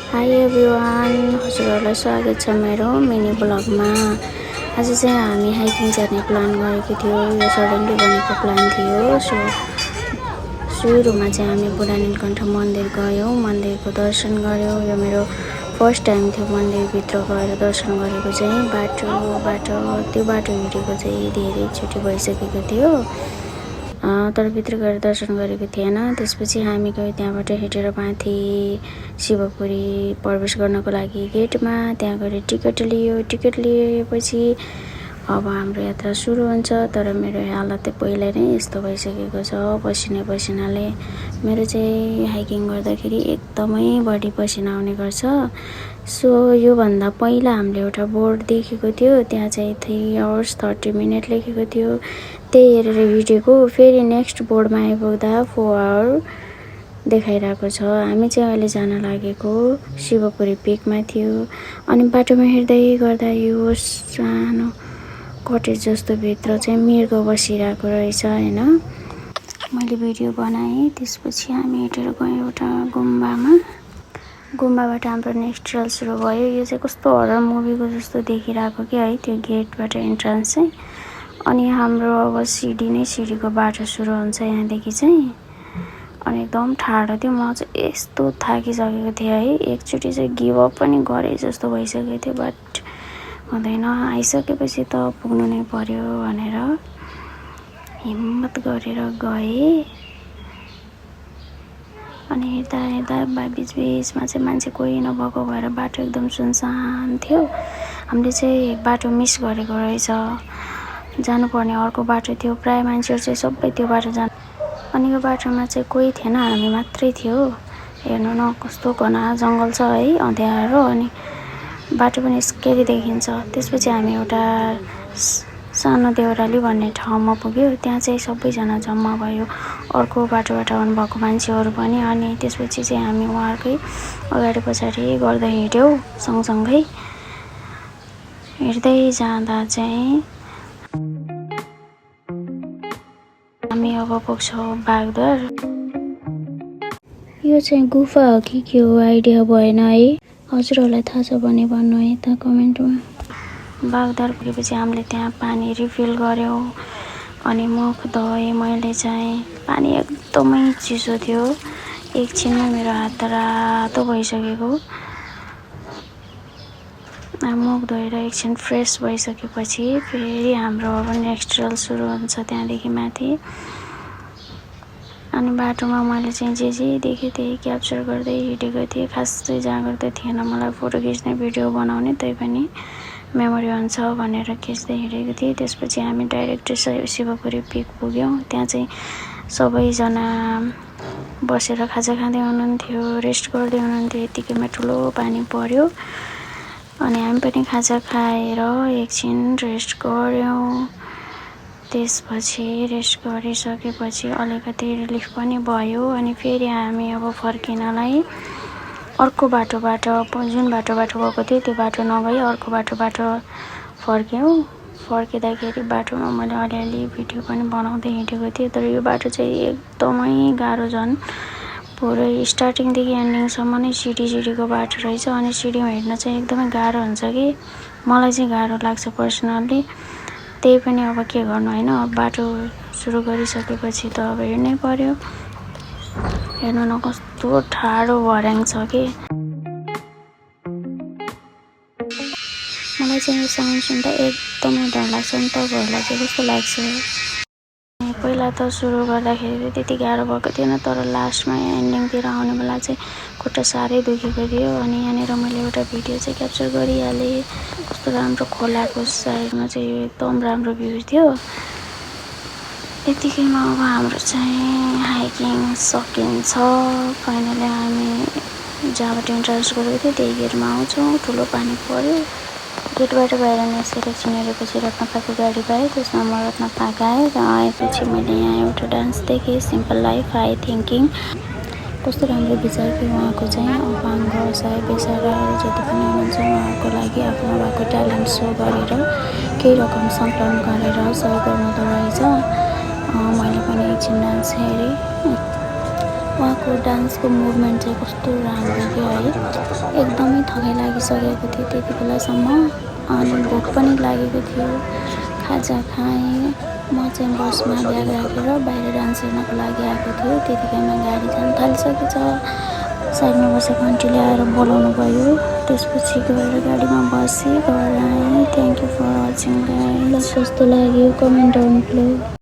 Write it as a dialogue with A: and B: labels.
A: High everyone, हजुरहरूलाई स्वागत छ मेरो मिनी ब्लगमा। आज चाहिँ हामी हाइकिङ जाने प्लान गरेको थियो। यो सडनली बनेको प्लान थियो। सुरुमा चाहिँ हामी बुढा नीलकण्ठ मन्दिर गयौँ, मन्दिरको दर्शन गऱ्यौँ। यो मेरो फर्स्ट टाइम थियो मन्दिरभित्र गएर दर्शन गरेको चाहिँ। त्यो बाटो हिँडेको चाहिँ धेरैचोटि भइसकेको थियो, तर भित्र गएर दर्शन गरेको थिएन। त्यसपछि हामी गयौँ त्यहाँबाट हिँडेर माथि शिवपुरी प्रवेश गर्नको लागि गेटमा। त्यहाँ गएर टिकट लिएपछि अब हाम्रो यात्रा सुरु हुन्छ। तर मेरो हालत पहिला नै यस्तो भइसकेको छ, पसिनाले। मेरो चाहिँ हाइकिङ गर्दाखेरि एकदमै बढी पसिना आउने गर्छ। सो योभन्दा पहिला हामीले एउटा बोर्ड देखेको थियो, त्यहाँ चाहिँ 3 hours 30 minutes लेखेको थियो। त्यही हेरेर हिँडेको। फेरि नेक्स्ट बोर्डमा आइपुग्दा 4 hour देखाइरहेको छ। हामी चाहिँ अहिले जान लागेको शिवपुरी पिकमा थियो। अनि बाटोमा हिँड्दै गर्दा यो सानो कटेज जस्तो भित्र चाहिँ मृग बसिरहेको रहेछ हैन। मैले भिडियो बनाएँ। त्यसपछि हामी हिँडेर गयौँ एउटा गुम्बाबाट हाम्रो नेक्स्ट ट्रेल सुरु भयो। यो चाहिँ कस्तो हरर मुभीको जस्तो देखिरहेको कि है, त्यो गेटबाट एन्ट्रान्स चाहिँ। अनि हाम्रो अब सिडीको बाटो सुरु हुन्छ यहाँदेखि चाहिँ। अनि एकदम ठाडो थियो। म चाहिँ यस्तो थाकिसकेको थिएँ है, एकचोटि चाहिँ गिभ अप पनि गरेँ जस्तो भइसकेको थियो। बट हुँदैन, आइसकेपछि त पुग्नु नै पर्यो भनेर हिम्मत गरेर गएँ। अनि हिँड्दा बिचमा चाहिँ मान्छे कोही नभएको भएर बाटो एकदम सुनसान थियो। हामीले चाहिँ बाटो मिस गरेको रहेछ। जानुपर्ने अर्को बाटो थियो। प्राय मान्छेहरू चाहिँ सबै त्यो बाटो अनि यो बाटोमा चाहिँ कोही थिएन, हामी मात्रै थियो। हेर्नु न कस्तो घना जङ्गल छ है, अँध्यारो। अनि बाटो पनि स्केरी देखिन्छ। त्यसपछि हामी एउटा सानो देउराली भन्ने ठाउँमा पुग्यो। त्यहाँ चाहिँ सबैजना जम्मा भयो, अर्को बाटोबाट आउनुभएको मान्छेहरू पनि। अनि त्यसपछि चाहिँ हामी उहाँहरूकै अगाडि पछाडि गर्दै हिँड्यौँ सँगसँगै। हिँड्दै जाँदा चाहिँ हामी अब पुग्छौँ बागद्वार। यो चाहिँ गुफा हो कि के हो आइडिया भएन है। हजुरहरूलाई थाहा छ भने भन्नु है त कमेन्टमा। बागद्वार पुगेपछि हामीले त्यहाँ पानी रिफिल गऱ्यौँ। अनि मुख धोएँ मैले चाहिँ। पानी एकदमै चिसो थियो। एकछिनमा मेरो हात रातो भइसकेको। मुख धोएर एकछिन फ्रेस भइसकेपछि फेरि हाम्रो अब नेक्स्ट ट्रेल सुरु हुन्छ त्यहाँदेखि माथि। अनि बाटोमा मैले चाहिँ जे देखेँ त्यही क्याप्चर गर्दै हिँडेको थिएँ। खासै जागरुकता थिएन मलाई फोटो खिच्ने, भिडियो बनाउने। तै पनि मेमोरी हुन्छ भनेर खिच्दै हिँडेको थिएँ। त्यसपछि हामी डाइरेक्ट शिवपुरी पिक पुग्यौँ। त्यहाँ चाहिँ सबैजना बसेर खाजा खाँदै हुनुहुन्थ्यो, रेस्ट गर्दै हुनुहुन्थ्यो। यतिकैमा ठुलो पानी पर्यो। अनि हामी पनि खाजा खाएर एकछिन रेस्ट गऱ्यौँ। त्यसपछि रेस्ट गरिसकेपछि अलिकति रिलिफ पनि भयो। अनि फेरि हामी अब फर्किनलाई अर्को बाटोबाट, जुन बाटोबाट गएको थियो त्यो बाटो नगई अर्को बाटोबाट फर्क्यौँ। फर्किँदाखेरि बाटोमा मैले अलिअलि भिडियो पनि बनाउँदै हिँडेको थिएँ। तर यो बाटो चाहिँ एकदमै गाह्रो, झन् पुरै स्टार्टिङदेखि एन्डिङसम्म नै सिडीको बाटो रहेछ। अनि सिडीमा हिँड्न चाहिँ एकदमै गाह्रो हुन्छ कि, मलाई चाहिँ गाह्रो लाग्छ पर्सनल्ली। त्यही पनि अब के गर्नु होइन, बाटो सुरु गरिसकेपछि त अब हिँड्नै पर्यो। हेर्नु न कस्तो ठाडो भर्याङ छ कि। मलाई चाहिँ यो साउन्ड सुन्दा एकदमै डर लाग्छ। नि तपाईँहरूलाई चाहिँ कस्तो लाग्छ? पहिला त सुरु गर्दाखेरि त्यति गाह्रो भएको थिएन, तर लास्टमा एन्डिङतिर आउने बेला चाहिँ खुट्टा साह्रै दुखेको थियो। अनि यहाँनिर मैले एउटा भिडियो चाहिँ क्याप्चर गरिहालेँ। कस्तो राम्रो खोलाको साइडमा चाहिँ यो एकदम राम्रो भ्यू थियो। यतिकैमा अब हाम्रो चाहिँ हाइकिङ सकिन्छ। फाइनली हामी जहाँबाट इन्ट्रान्स गरेको थियो त्यही गेटमा आउँछौँ। ठुलो पानी पर्यो। गेटबाट बाहिर निस्केर एकछिन हेरेपछि रत्नपाको गाडी पाएँ। त्यसमा म रत्नपा गएँ र आएपछि मैले यहाँ एउटा डान्स देखेँ, सिम्पल लाइफ आई थिङ्किङ। कस्तो राम्रो विचार कि उहाँको चाहिँ अपाङ्ग असहाय बेसाराहरू जति पनि हुनुहुन्छ उहाँहरूको लागि आफ्नो भएको ट्यालेन्ट सो गरेर केही रकम सङ्कलन गरेर सहयोग गर्नुहुँदो रहेछ। मैले पनि एकछिन डान्स हेरेँ। उहाँको डान्सको मुभमेन्ट चाहिँ कस्तो राम्रो थियो है। एकदमै थकाइ लागिसकेको थियो त्यति बेलासम्म, अनि भोक पनि लागेको थियो। खाजा खाएँ। म चाहिँ बसमा ब्याग राखेर बाहिर डान्स हेर्नको लागि आएको थियो। त्यतिकैमा गाडी जान थालिसकेछ। साइडमा बसेको आन्टीले आएर बोलाउनु भयो। त्यसपछि गएर गाडीमा बसेँ, घर आएँ। Thank you for watching guys. कस्तो लाग्यो कमेन्ट डाउन बिलो।